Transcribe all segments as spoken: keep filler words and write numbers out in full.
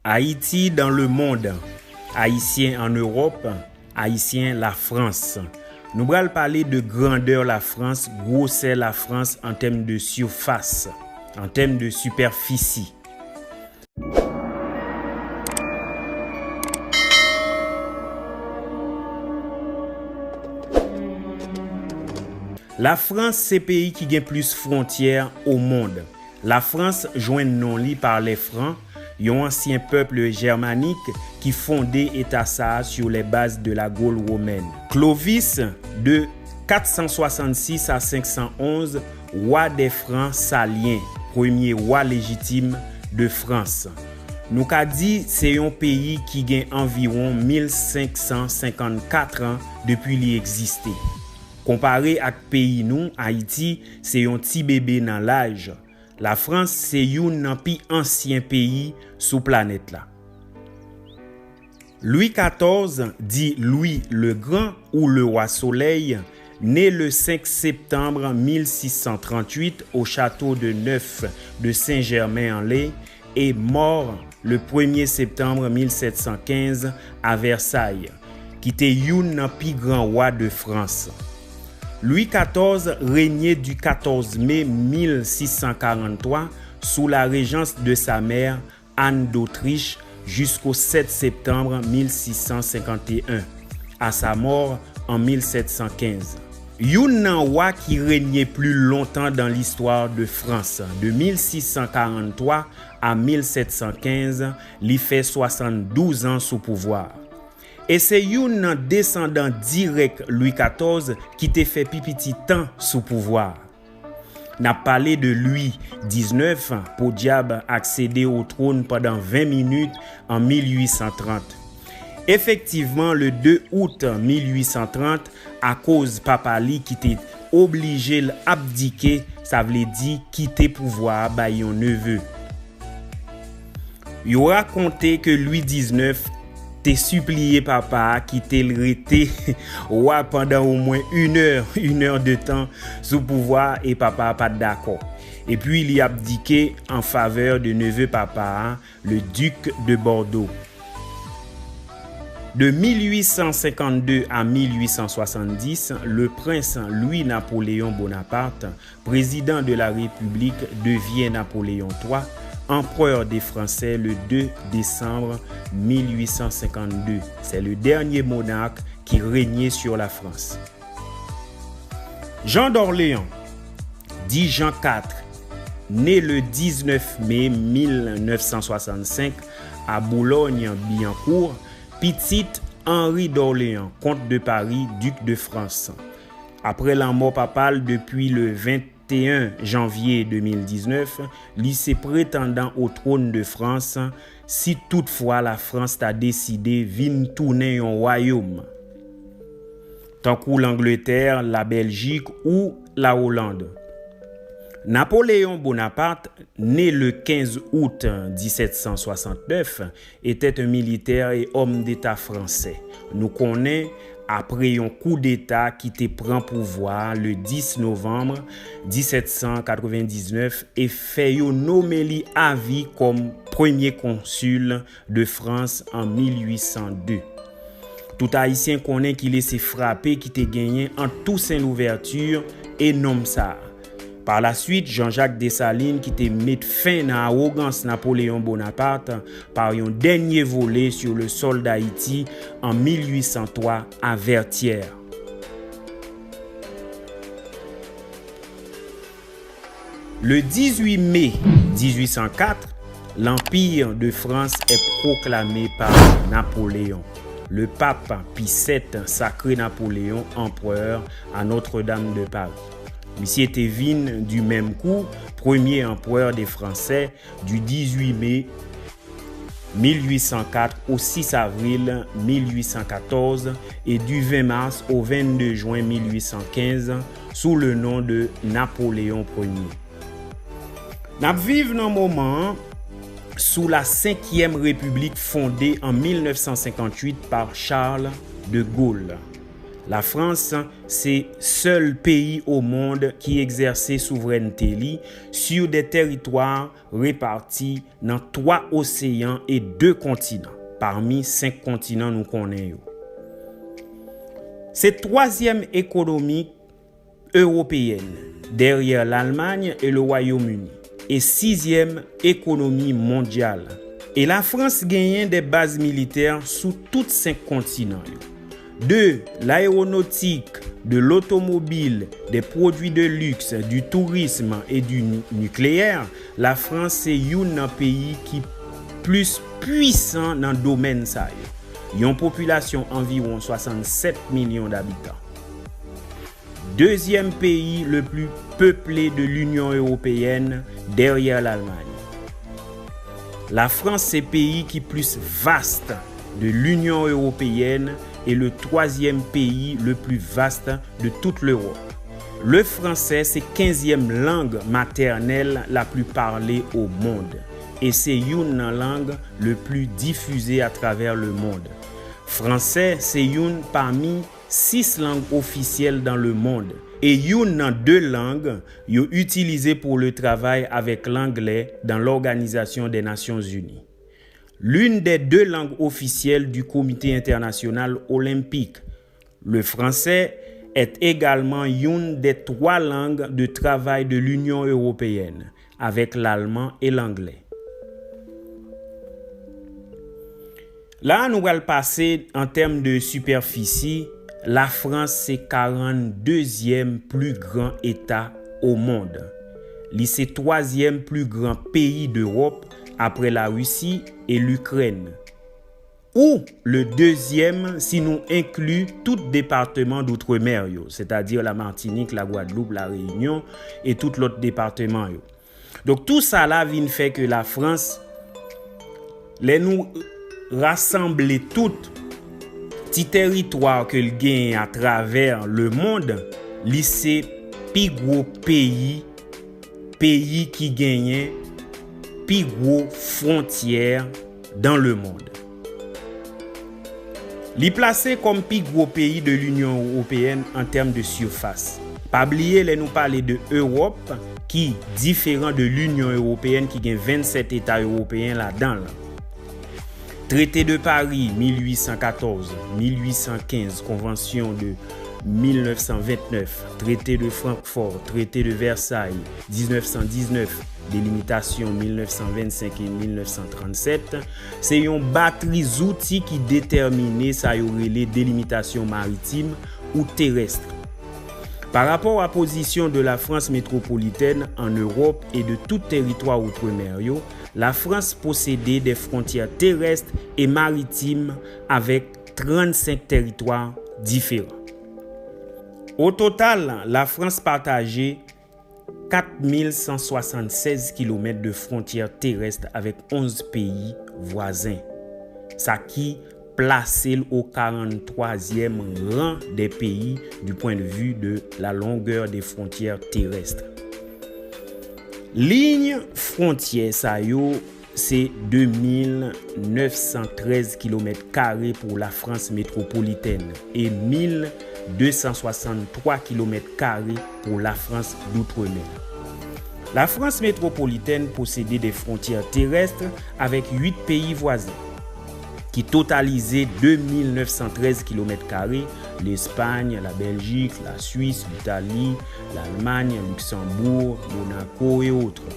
Ayiti dans le monde. Ayisyen an Ewòp, Ayisyen Lafrans. Nou pral pale de grandè Lafrans, gwosè Lafrans an tèm de sifas, an tèm de sipèfisi. Lafrans se peyi ki gen plis fwontyè o mond. Lafrans jwenn non li pa lè Fran, yon ansyen pèp jèmanik ki fonde eta sa a sou lè baz de la Gaule romaine. Clovis, de kat san swasannsis a senk san onz, wa dè Fran Salyen, premye wa lejitim de Frans. Nou ka di se yon peyi ki gen anviwon mil senk san senkannkat an depi li egziste. Konpare ak peyi nou, Ayiti, se yon ti bebe nan laj. Lafrans se youn nan pi ansyen peyi sou planèt la. Louis quatorze, dit Louis le Grand ou le Roi Soleil, né le cinq septembre mille six cent trente-huit au château de Nef de Saint-Germain-en-Laye et mort le premier septembre mille sept cent quinze à Versailles, ki te youn nan pi gran wa de Frans. Louis quatorze régnait du quatorze mai mille six cent quarante-trois sous la régence de sa mère Anne d'Autriche jusqu'au sept septembre mille six cent cinquante et un, à sa mort en mille sept cent quinze. Youn nan wa ki renye pli lontan dan listwa de Frans, de mil sis san karant twa a mil sèt san kenz, li fè swasanndouz an sou pouvwa. E se youn nan desandan dirèk Lwi katòz ki te fè pi piti tan sou pouvwa. N ap pale de Lwi diznèf, podyab aksede o twòn pandan ven minit an mil uit san trant. Efektivman, le de out mil uit san trant, akoz papa li ki te oblije l abdike, sa vle di kite pouvwa a bay yon neve. Yo rakonte ke Lwi diznèf te sipliye papa a kite l rete wa pandan omwen inè, inè de tan sou pouvwa a, e papa a pa t dakò. Epi li abdike an favè de neve papa a, le duc de Bordeaux. De mil uit san senkannde a mil uit san swasanndis, le prince Louis-Napoléon Bonaparte, président de la République, devient Napoléon trois, empereur des Français le deux décembre mille huit cent cinquante-deux. C'est le dernier monarque qui régnait sur la France. Jean d'Orléans, dit Jean quatre, né le dix-neuf mai mille neuf cent soixante-cinq à Boulogne-Billancourt, pitit Henri d'Orléans, comte de Paris, duc de France. Apre lanmò papa l depi le venteyen janvye de mil diznèf, li se pretandan o twòn de Frans, si toutfwa Lafrans ta deside vin tounen yon wayòm, tankou Langletè, Labèljik ou Lawoland. Napoléon Bonaparte, né le quinze août dix-sept cent soixante-neuf, était un militaire et homme d'État français. Nou konnen, apre yon koudeta ki te pran pouvwa a le dis novanm mil sèt san katrevendiznèf e fè yo nome li avi kòm premye konsil de Frans an mil uit san de. Tout Ayisyen konnen ki lese frape ki te genyen ant Toussaint Louverture e nonm sa a. Par la suite, Jean-Jacques Dessalines ki te met fen nan awogans Napoléon Bonaparte par yon dènye vole sur le sol d'Haïti en mille huit cent trois à Vertières. Le dix-huit mai dix-huit cent quatre, l'Empire de France est proclamé par Napoléon. Le pape Pie sept sacre Napoléon empereur à Notre-Dame de Paris. Misye te vin, du même coup, premye anperè de Fransè du dix-huit mai mil uit san kat au six avril mil uit san katòz et du vingt mars au vingt-deux juin mil uit san kenz sous le nom de Napoléon Premier. N ap viv nan moman an sou la Senkyèm Repiblik fonde an mil nèf san senkantuit par Charles de Gaulle. Lafrans se sèl peyi o mond ki egzèse souvrènte li sur des territoires reparti nan twa oseyan e de kontinan, pami senk kontinan nou konnen yo. Se twazyèm ekonomi ewopeyèn, dèryè Lalmany e le Wayòm Ini, e sizyèm ekonomi mondyal. E Lafrans genyen de baz militè sou tout senk kontinan yo. De l'aéronautique, de l'automobile, des produits de luxe, du tourisme et du nu- nucléaire, Lafrans se youn nan peyi ki plis pwisan nan domèn sa yo. Yon popilasyon anviwon swasannsèt milyon dabitan. Dezyèm peyi le pli peple de l'Union européenne, dèryè Lalmany. Lafrans se peyi ki plis vast de l'Union européenne e le twazyèm peyi le pli vast de tout Lewòp. Le français se kenzyèm lang matènèl la pli pale o mond e se youn nan lang le pli difize atravè le mond. Fransè se youn pami sis lang ofisyèl dan le mond e youn nan de lang yo itilize pour le travail avec l'anglais dans l'Organisation des Nations Unies. L'une des deux langues officielles du Comité international olympique. Le français est également youn des trois langues de travail de l'Union européenne, avec l'allemand et l'anglais. La a nou pral pase an tèm de sipèfisi, Lafrans se karanndezyèm pli gran eta o mond. Li se twazyèm pli gran peyi Dewòp apre Larisi e Likrèn. Ou le dezyèm si nou enkli tout depatman doutremer yo, sètadi la Matinik, la Gwadloup, la Reyinyon e tout lòt depatman yo. Donk tou sa la vin fè ke Lafrans, lè nou rasanble tout ti tèritwa ke l genyen atravè le mond, li se pi gwo peyi, peyi ki genyen pi gwo fwontyè dans le monde. Li plase kòm pi gwo peyi de l'Union européenne an tèm de sifas. Pa bliye lè nou pale de Ewòp, ki diferan de l'Union européenne ki gen vennsèt eta ewopeyen ladan l. Traité de Paris, mil ui san katòz, mil ui san kenz, Convention de mil nèf san vennèf, Traité de Francfort, Traité de Versailles, diznèf san diznèf, delimitasyon mil nèf san vennsenk e mil nèf san trannsèt, se yon batri zouti ki detèmine sa yo rele delimitasyon maritim ou terès. Pa rapò a pozisyon de la Frans metwopolitèn an Ewòp e de tout tèritwa outremè yo, Lafrans posede de fwontyè terès e maritim avèk trannsenk tèritwa diferan. O total, Lafrans pataje kat mil san swasannsèz kilomèt de fwontyè terès avèk onz peyi vwazen, sa ki plase l o karanntwazyèm ran dè peyi du pwen de vi de la longè dè fwontyè terès. Liy fwontyè sa yo se de mil nèf san trèz kilomèt kare pou Lafrans metwopolitèn e mil de san swasanntwa kilomèt kare pou Lafrans doutremè. Lafrans metwopolitèn posede de fwontyè terès avèk uit peyi vwazen, ki totalize de mil nèf san trèz kilomèt kare, Lespay, Labèljik, Laswis, Litali, Lalmay, Liksanboug, Monako e otrè.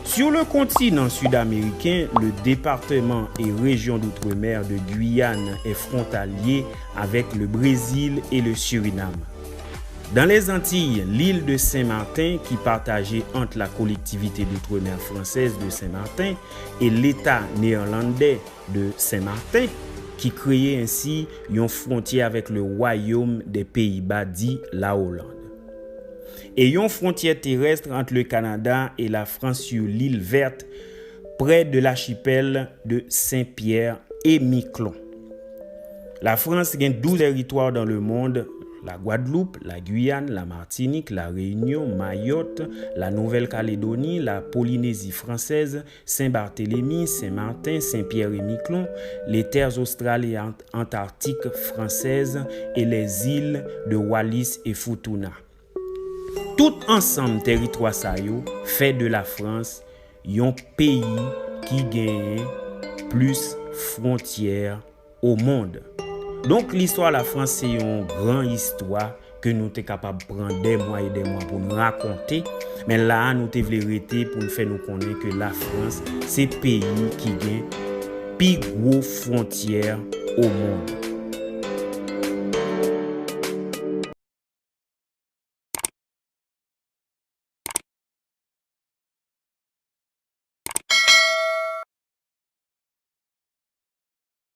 Sur le continent sud-américain, le département et région d'outre-mer de Guyane est frontalier avec le Brésil et le Suriname. Dans les Antilles, l'île de Saint-Martin, qui partagée entre la collectivité d'outre-mer française de Saint-Martin et l'État néerlandais de Saint-Martin, qui créait ainsi yon fwontyè avèk le Wayòm dè Peyiba, di la Hollande. E yon fwontyè terès ant le Kanada e Lafrans sur l'île verte, près de l'archipel de Saint-Pierre et Miquelon. Lafrans gen douz tèritwa dans le monde, Lagwadloup, Lagiyàn, Lamatinik, Lareyinyon, Mayòt, Lanouvèl Kaledoni, Lapolinezi Fransèz, Sen Baatelemi, Sen Maten, Sen Pyè e Miklon, les terres australes et ant- antarctiques françaises et les îles de Wallis et Futuna. Tout ansanm tèritwa sa yo fè de Lafrans yon peyi ki genyen plis fwontyè o mond. Donk, listwa Lafrans se yon gran istwa ke nou te kapab pran dè mwa e dè mwa pou n rakonte, men la a nou te vle rete pou n fè nou konnen ke Lafrans se peyi ki gen pi gwo fwontyè o mond.